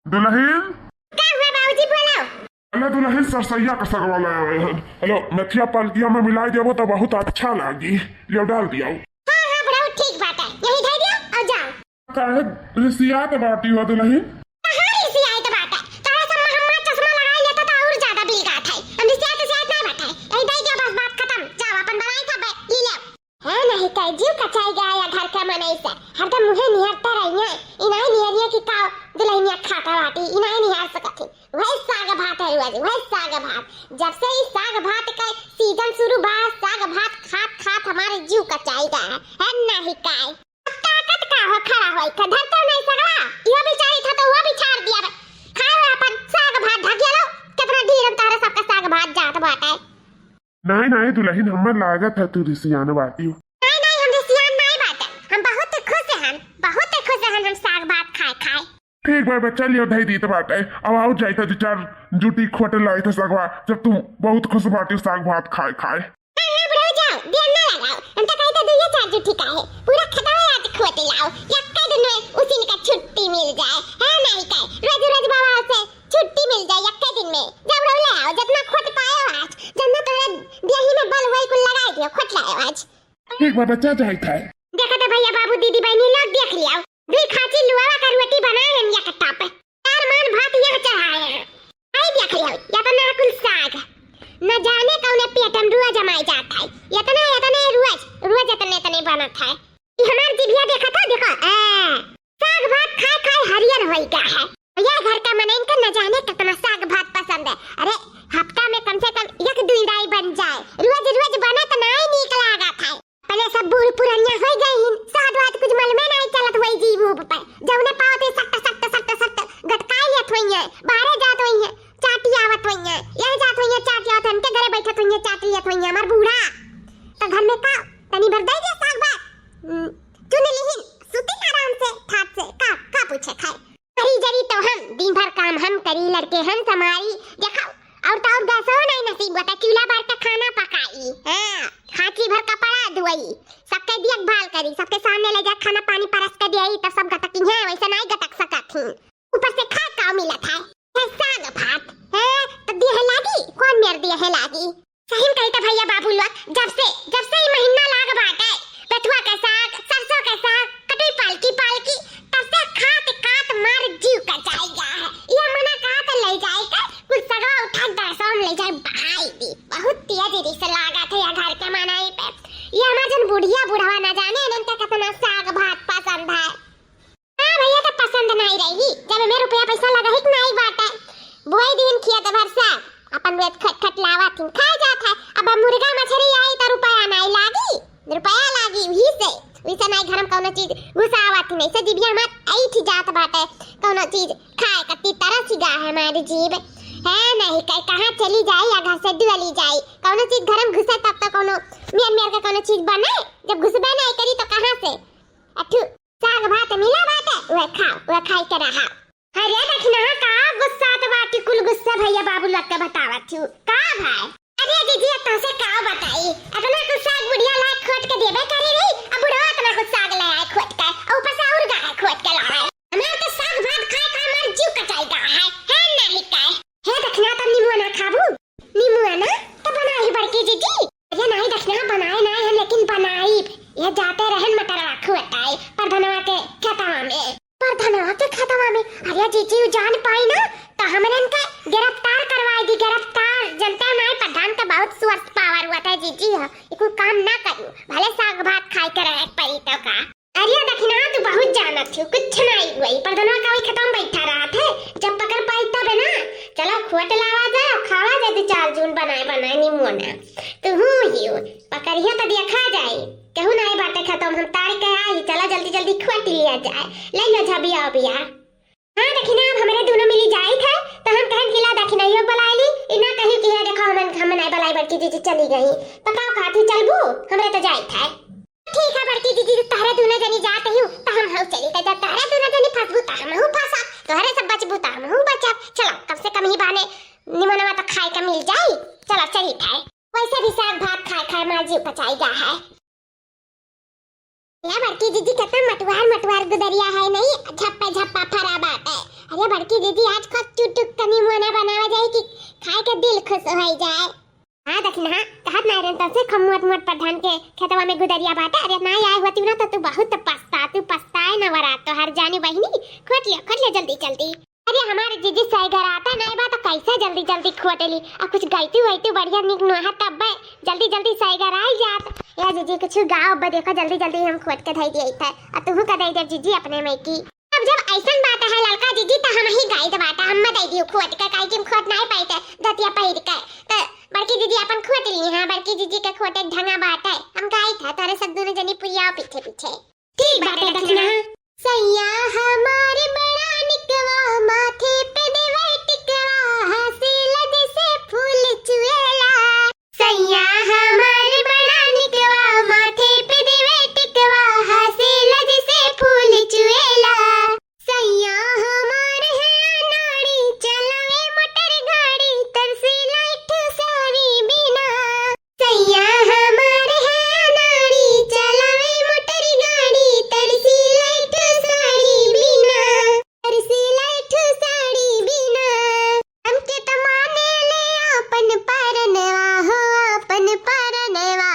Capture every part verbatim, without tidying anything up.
दुलहिन? का हुआ बाबूजी, बोलो। अरे दुलहिन, सरसैया का सगवा लाए हैं। हेलो, मेथिया पलकिया में मिलाइ देबो तो बहुत अच्छा लागी। लियो, डाल दियो। हाँ, हाँ, बुढ़ऊ, ठीक बात है। यही धइ दियो और जाओ। काहे रिसियात बाटी हो दुलहिन? कहाँ रिसियात बाटे? तोहरा सब महम्मा चश्मा लगाइ लेता तो और ज्यादा बिलगात है। हम रिसियात, रिसियात नहीं बाटे। यही धइ दियो, बस बात खतम। जाओ, अपन बनाई सब, ली लेव। है नहीं कई जीव कचाई गया या घर का मनई से। हरदम मुँहे निहरता रहिए। इनाई निहरिए कि का दुलहिनिया खाता बाटी, इनाई निहर सकत ही। वही साग भात है रोज, वही साग भात। जब से ई साग भात का सीजन शुरू बा, साग भात खात खात हमारे जीव कचाई गया है। है नहीं कई। अब ताकत का हो, खड़ा होई का धरते नहीं सगवा। इहो बिचारी था तो वो बिछार दिया बे। खाए हो अपन साग भात ढकिया लो। कितना ढीरम तारा सबका साग भात जात बाटे। नहीं, नहीं दुलहिन, हमें लागत है तू रिसियान बाटी हो। नहीं, नहीं, हम रिसियान नहीं बाटे। हम बहुत खुश हन, बहुत खुश हन हम साग भात खाए खाए। ठीक बा बच्चा, लियो धई दीत बाटे। अब आउ जाई था दो चार जूठी खोट लाई था सगवा, जब तू बहुत खुश बाटी साग भात खाए खाए। हाँ, हाँ, बुढ़ऊ जाओ, देर ना लगाओ। हम तो कही था दुइये चार जूठी काहे, पूरा खेतवा आज खोट लाओ। यक्के दिन में उसिन का छुट्टी मिल जाए, है नहीं कई? रोज रोज बाबा से छुट्टी मिल जाए यक्के दिन में। जाओ बुढ़ऊ ले आओ, जितना खोट पाए हो आज, जितना तोहरे देही में बल हुआ कुल लगाए दियो, खोट लाए हो आज। ठीक बा बच्चा, जाइत है। देखा तो भैया बाबू दीदी बहनी लोग देख लिया, दुई खाची लुआवा का रोटी बनाए हम या कट्टा पे। चार मान भात यहाँ चढ़ाए हैं। आई देख लिया, इतना कुल साग। न जाने कौने पेट में रुआ जमाई जात है। इतने, इतने रुआ, रुआ इतने, इतने बनत है। ये हमार जिभिया देखा था, देखो, ए, साग भात खाए खाए हरियर होई गया है। यह घर का मनइन का न जाने कितना साग भात पसंद है। अरे, हफ्ता में कम से कम एक दुई दाई बन जाए, रोज रोज बने तो नाई नीक लागत है। पहले सब बूढ़ पुरनिया होई गई हिन, साग भात कुछ मल में नाई चलत होई जी मुंह पर। जौने पावत है सट्ट, सट्ट, सट्ट, सट्ट गटकाई लेत होई है, बाहरे जात होई है, चाटी आवत होई है, यह जात होई है, चाटी आवत, हमके घरे बैठत होई है, चाटी लेत होई है हमार बूढ़ा। तो घर में का तनी भर दे दे साग भात, हम्म, चुन लिहिन, सुतिन आराम से, ठाट से, का, का पूछे खाए। करी जरी तो हम, दिन भर काम हम करी, लड़के हम संभारी, देखो, और तो और गैसो नहीं नसीब होता, चूल्हा बार के खाना पकाई, हाँ, खांची भर कपड़ा धोई, सबके देखभाल करी, सबके सामने ले जाए खाना पानी परस के दियाई, तब सब गटकी हैं, वैसे नहीं गटक सकत ही। ऊपर से खाए का मिलत है, है साग भात, हैं, तो देह लागी, कौन मेर देह लागी? सही में कही त भैया बाबू लोग, जब से, जब से ई महीना लाग बाटे, बेथुआ के साग, सरसों के साग, कटुई पालकी पालकी, तब से खात खात मार जीव का जाई गया है। ये मना कहा तो ले जाए कर, कुल सगवा उठा के दरसों ले जाए बहाई दी। बहुत तेज रिस लागत है या घर के मनई पे। ये हमार जन बुढ़िया बुढ़वा ना जाने इनके कितना साग भात पसंद है। हाँ भैया, तो पसंद नहीं रही, जब हमें रुपया पैसा लगा ही नहीं बाटे। बोई दिन खेत भर से अपन वेत खट खट लावा थी, खाए जात है। अब मुर्गा मछरी आई तो रुपया नहीं लागी, रुपया लागी वही से, वही से नहीं घर में कौनो चीज घुसावा थी, नहीं से जीभिया हमार ऐठ जात बाटे, कौनो चीज खाए कत्ती तरस ही गा है हमारी जीभ। है नहीं कहीं कहाँ चली जाई या घर से दुआली जाई, कौनो चीज घर में घुसे तब तो कौनो मेर मेर के कौनो चीज बने, जब घुसबे नहीं करी तो कहाँ से? अठू साग भात मिला बाटे, उहे खाओ, उहे खाई के रहा। अरे दखिनहा, का गुस्सात बाटी, कुल गुस्सा भैया बाबू लोग के बतावत हूँ। का भाई? अरे दीदी, अब तोसे का बताई, इतना कुछ साग बुढ़िया लाग खोट के देबे करे रही, अब बुढ़वा इतना कुछ साग ले आए खोट के, और ऊपर से और गाय खोट के लाए। हमार तो साग भात खाए खाए हमार जीव कचाई गा है, है नहीं कहे। हे दखिनहा, तब नीमुआ ना खाबू? नीमुआ ना? तो बनाई बड़की जीजी। अरे नाई दखिनहा, बनाए नाई है, लेकिन बनाई। ये जाते रहन मटरवा खुअताई, परधनवा के खेतवा में। परधनवा के खेतवा में? अरे जीजी, उ जान पाई ना, तो हमरन के गिरफ्तार करवाई दी, गिरफ्तार। जनता नाई, प्रधान का बहुत सोर्स पावर हुआ था जीजी, हाँ, ये कुल काम ना करू, भले साग भात खाए के रहे परी तो का। अरे दखिनहा, तू बहुत जानत हूँ, कुछ नहीं हुई। परधनवा का वही खेतवा में बैठा रहा थे, जब पकड़ पाई तब है ना। चलो खोट लावा जाए और खावा जाए दो चार जून बनाए बनाए नीमुआ ना। तू हूँ ही हो, पकड़िया तो देखा जाए, केहू नहीं बाटे खेतवा में, हम ताड़ के आई। चलो जल्दी जल्दी खोट लिया जाए, ले लो झबिया उबिया। हाँ दखिनहा, अब हमरे दोनों मिली जाई थे, तो हम कहन कि ला दखिनहियो बुलाई ली, इना कही कि ये देखो हम, हम नहीं बुलाई बड़की जीजी चली गई। पकाओ खाती चलबू, हमरे तो जाई थे। ठीक है बड़की दीदी, तोहरे दुनो जनी जात हूँ, तो हम हऊ चली, तो जब तोहरे दुनो जनी फंसबू, तो हम हऊ फंसब, तोहरे सब बचबू, तो हम हऊ बचब। चलो, कम से कम ही बहाने निमनवा तो खाए के मिल जाई। चलो, चली खाए। वैसे भी साग भात खाए खाए मार जीव पचाई गा है। या बड़की दीदी, कितना मटुआर मटुआर गुदरिया है, नहीं झप्पा झप्पा फरा बाटे। अरे बड़की दीदी, आज का चुटुक तनी मुआना बनावा जाए कि खाए के दिल खुश हो जाए। हाँ दखिनहा, कहत नाहीं रहन तसे खम्मुअत मुअत प्रधान के खेतवा में गुदरिया बाटे। अरे नाहीं आए होती ना तो तू बहुत पछता, तू पछताए ना वरा तो हर जानी बहिनी। खोट लिया, खोट लिया जल्दी जल्दी। अरे हमारे जीजी सैगर आता नाहीं बा तो कैसे जल्दी जल्दी खोट ली। आ कुछ गैतू वैतू बढ़िया निक नोहा तब बे जल्दी जल्दी सैगर आई जात। या जीजी कुछ गाओ बे, देखो जल्दी जल्दी हम खोट के धई दिए थे। आ तुहू का दे दे जीजी अपने में की। अब जब ऐसन बात है ललका जीजी, त हम ही गाइत बाटा, हम दे दियो खोट के, काहे कि हम खोट नाहीं पाइत है, धोतिया पहिर के। त बड़की दीदी अपन खोट ली, हाँ, बड़की दीदी के खोटे ढंगा बाटे, हम गाइत है, तोरे सब दोनों जनी पुरियाओ पीछे पीछे। ठीक बाटे दखिनहा। सैया हमारे बड़ा निकवा, माथे पे देवे टिकवा, हंसेला जैसे फूल चुएला। सैया हमार बड़ा निकवा, माथे पे देवे टिकवा, हंसेला जैसे फूल चुएला। सैया हमार है अनाड़ी, चलावे मोटर गाड़ी, तरसेला एक ठो साड़ी बिना। सैया हमार है अनाड़ी, चलावे मोटर गाड़ी, तरसेला एक ठो साड़ी बिना। तरसेला एक ठो साड़ी बिना। हमके त माने ले आपन परनवा हो, आपन परनवा।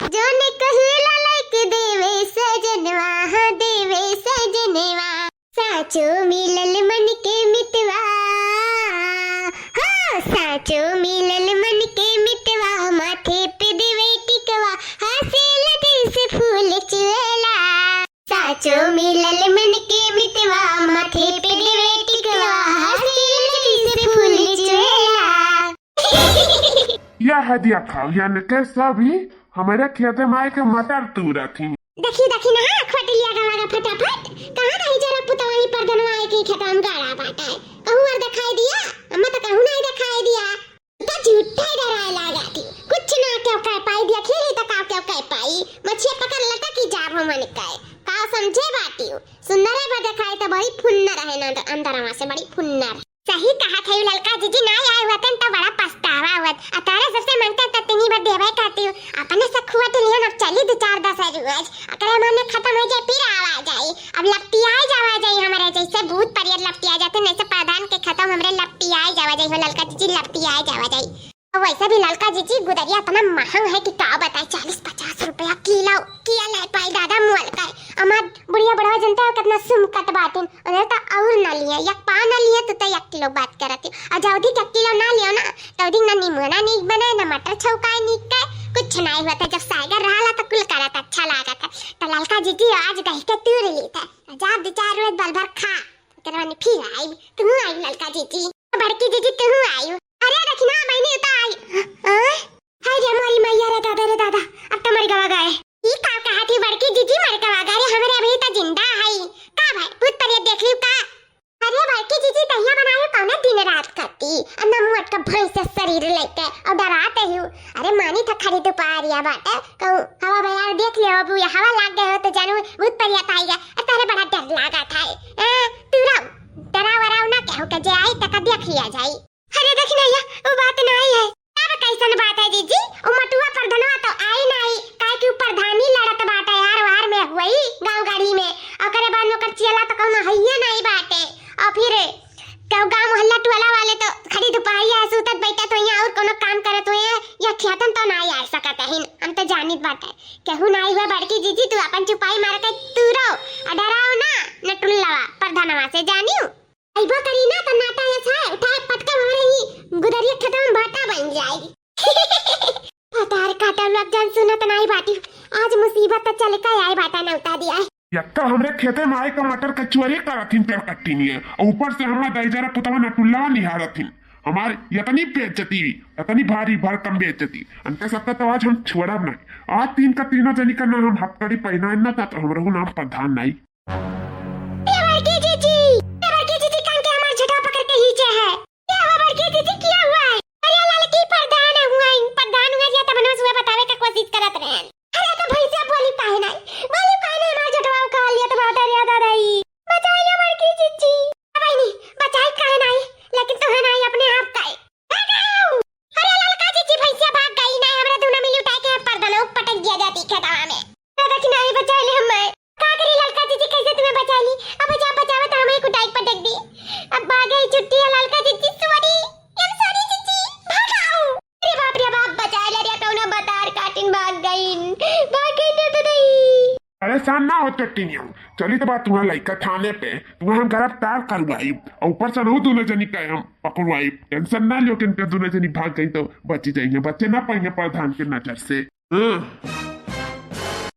जौन कहेला लाइक देवे सजनवा, हाँ, देवे सजनवा। साचो मिलल मन के मितवा, हाँ, साचो मिलल मन के मितवा। माथे पे देवे टिकवा, हंसेला जैसे फूल चुएला। साचो मिलल मन के मितवा, माथे पे देवे टिकवा, हंसेला जैसे फूल चुएला। यह देखा, यानी के सभी हमरे खेते में आए के मटर तूरत ही। देखी, देखी ना, खोट लिया गवा गा फटाफट। कहाँ रही जरा पुतवा ही परधनवा आए के खेतवा में गाड़ा बाटे। कहूँ और दिखाई दिया? अम्मा तो कहूँ नहीं दिखाई दिया। तो झूठे डराए लागा थी। कुछ ना क्यों कह पाई, देखी ही तो का क्यों कह पाई। मछिया पकड़ लटकी जाब हमन के। का समझे बाटी? सुंदर है बा दिखाई तो बड़ी फुन्नर है ना, अंदरवा से बड़ी फुन्नर। सही कहा थे ललका जीजी, ना आए हुआ तन तो बड़ा पछतावा हुआ। अतारे सबसे मंगता तो तिनी बार देवे कहती हूँ। अपने से खुआ तो लिहन, अब चली दो चार दस है रोज। अकरे मन में खत्म हो जाए, फिर आवा जाए। अब लपटियाए जावा जाए, हमारे जैसे भूत परियत लपटिया जाते, नहीं से प्रधान के खत्म हमरे लपटियाए जावा जाए हो ललका जीजी, लपटियाए जावा जाए। और वैसे भी ललका जीजी, गुदरिया इतना महंग है कि का बताए, चालीस पचास रुपया किलो। किया ले पाई दादा मोल कर। हमार बुढ़िया बुढ़वा जनता है कितना सुमकत बाटिन, उन्हें तो और ना लिए, एक पाव ना लिए तो, तो एक किलो बात करती। और जल्दी के किलो ना लियो ना, तो दिन ना नींबू ना नीक बने, ना मटर छौकाए नीक के, कुछ नहीं हुआ था। जब सागर रहा तो कुल करा था, अच्छा लगा था। तो ललका जीजी आज दही के तूर ली था, जा दो चार रोज बल भर खा। करवानी फिर आई, तू आई ललका जीजी, बड़की जीजी तू आई। अरे रखना बहनी तो आई। हाँ? हाय रे हमारी मैया रे दादा रे दादा, अब तो मर गवा गए। ई का कहा थी बड़की जीजी मर गवा गए रे, हमरे अभी तो जिंदा है। का भाई भूत परियत देख लियो का? अरे बड़की जीजी दहिया बनायो कौने दिन रात करती, अन्ना मुअट का भैंस से शरीर लेके और डराते ही। अरे मानी था खड़ी दोपहरिया बाटे, कहूँ हवा बयार देख लियो, अब ये हवा लाग गए हो तो जानू भूत परियत आई गए। अरे तारे बड़ा डर लागा था। ए, तू रहो, डराओ वराओ ना केहू के, जे आई तका देख लिया जाई। अरे देख नैया, वो बात नाई है। तब कैसन बात है जीजी? वो मटुआ प्रधानवा तो आई नाई, काहे कि वो प्रधानी लड़त बाटे यार, वार में हुई गाँव गाड़ी में। ओकरे बाद में ओकर चेला तो कौनो हइये नाई बाटे। और फिर कहू गाँव मोहल्ला टोला वाले तो खड़ी दुपहरिया है, सूतत बैठत हुई हैं और कोनो काम करत हुई हैं, या खेतन तो नाई आ सकत है। हम तो जानित बाटे, केहू नाई हुआ बड़की जीजी, तू अपन चुपाई मार के तू रहो, आ डराओ ना, न टुल्लवा प्रधानवा से जानियो। अइबो करी ना त नाटा ये छाए, उठाए पटका हमरे ही गुदरिया खेतवा में भाटा बन जाई। भतार काटा लोग जान सुनत नाई बाटी, आज मुसीबत त चल के आए बाटा न उता दिया है। यक्का हमरे खेते में आए का मटर का चोरी करत हिन, पेड़ कट्टी नहीं है, और ऊपर से हमरा दाई जरा पुतवा नटुल्लवा निहारत हिन। हमार यतनी बेइज्जती, यतनी भारी भरकम बेइज्जती, अंते सबका तो आज हम छोड़ब नहीं। आज तीन का तीनों जनी का ना हम हथकड़ी पहनाए ना, तो हमरो नाम प्रधान नहीं। ए बड़की जीजी, ए बड़की जीजी, कान के हमार झटवा पकड़ के खींचे है। क्या हुआ बड़की जीजी, क्या हुआ है? अरे ललकी प्रधान हुआ है, प्रधान हुआ जी, तब हम सुबह बतावे का कोशिश करत रहे। अरे तो भैंसिया बोली काहे नहीं? बोली काहे नहीं? हमार झटवा उखाड़ लिया तो बात है, याद आ रही। बचाई ले बड़की जीजी। बहिनी, बचाई काहे नहीं? लेकिन तो है नहीं अपने आप का है। अरे ललका जीजी, भैंसिया भाग गई ना, हमरा दोनों मिली उठा के परदनो पटक दिया जाती खेतवा में। तो देखी नहीं बचा ले हमें। का करी ललका जीजी, कैसे तुम्हें चिट्ठी, ललका चिट्ठी, सॉरी, I'm sorry चिट्ठी, भागो। अरे बाप रे बाप, बचाए ले रे, कौनो बतार काटिन भाग गइन, भाग गइन रे ददई। परेशान ना हो चट्टिनिया, चली तो बात तुम्हारा लइका थाने पे, तुम्हें हम गिरफ्तार करवाई और ऊपर से रहू दोनों जनी का हम पकड़वाई। टेंशन ना लियो कि इनके दोनों जनी भाग गई तो बची जाएंगे, बच्चे ना पाएंगे प्रधान के नजर से। हाँ।